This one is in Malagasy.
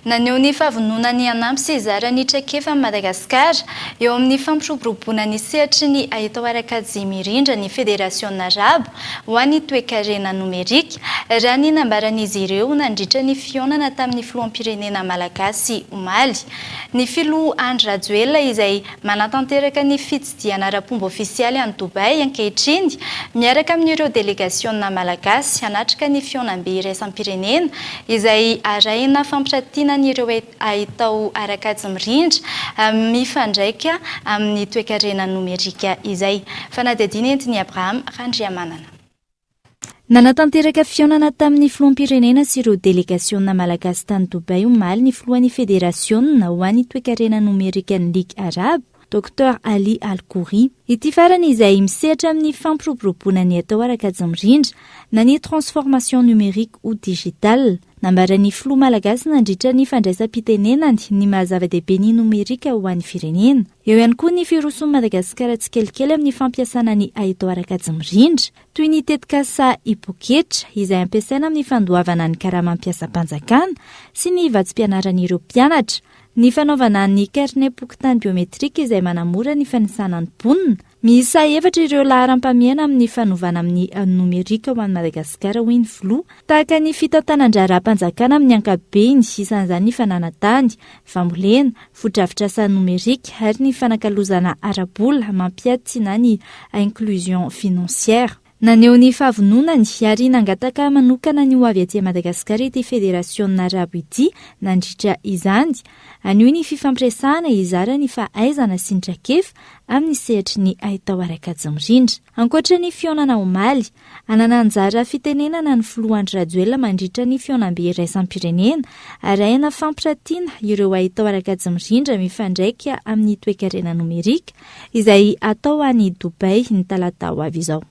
Naneho ny fahavononany hanampy sy hizara ny traikefa amin'i Madagasikara eo amin'ny fampiroboroboana ny sehatry ny haitao ara-kajy mirindra ny Federasiona Arabo ho an'ny toekarena nomerika, raha ny nambaran'izy ireo nandritra ny fihaonana tamin'ny filoham-pirenena malagasy omaly. Ny filoha Andry Rajoelina izay manatanteraka ny fitsidihana ara-pomba ofisialy any Dubaï ankehitriny miaraka amin'ireo delegasiona malagasy hanatrika ny fihaonambe iraisam-pirenena izay arahina fampiratiana an'ireo haitao ara-kajy mirindra mifandraika amin'ny toekarena nomerika izay. Fanadihadiana entin'i Abraham Randriamanana. Nanatanteraka fihaonana tamin'ny filoham-pirenena sy ireo delegasiona malagasy tany Dubaï omaly ny filohan'ny federasiona ho an'ny toekarena nomerikan'ny Ligue Arabo, Docteur Ali Al Khouri. Ity farany izay misehatra amin'ny fampiroboroboana ny atao ara-kajy mirindra na ny transformation numérique ou digitale. Nambaran'ny filoha malagasy nandritra ny fandraisam-pitenenany ny maha zava-dehibe ny nomerika ho an'ny firenena. Eo ihany koa ny firosoan'i Madagasikara tsikelikely amin'ny fampiasana ny haitao ara-kajy mirindra, toy ny tetikasa Ipoketra, izay ampiasaina amin'ny fandoavana ny karamam-piasam-panjakana sy ny vatsim-pianaran'ireo mpianatra, ny fanaovana ny karnem-pokontany biometrika izay manamora ny fanisana ny mponina. Miisa efatra ireo laharam-pahamehana amin'ny fanovana amin'ny nomerika ho an'i Madagasikara, hoy ny filoha, tahaka ny fitantanan-draharaham-panjakana amin'ny ankapobeny, isan'izany ny fananan-tany, fambolena, fotodrafitrasa nomerika ary ny fanakalozana ara-bola mampiaty na ny inclusion financière. Naneho ny fahavononany ary nangataka manokana ny ho avy aty Madagasikara ity federasiona arabo ity nandritra izany. Anio ny fifampiresahana hizara ny fahaizana sy ny traikefa amin'ny sehatry ny haitao ara-kajy mirindra. Ankoatra ny fihaonana omaly, Hanana anjara fitenenana ny filoha Andry Rajoelina mandritra ny fihaonambe iraisam-pirenena, arahina fampiratiana ireo haitao ara-kajy mirindra mifandraika amin'ny toekarena nomerika, izay hatao any Dubaï ny talata ho avy izao.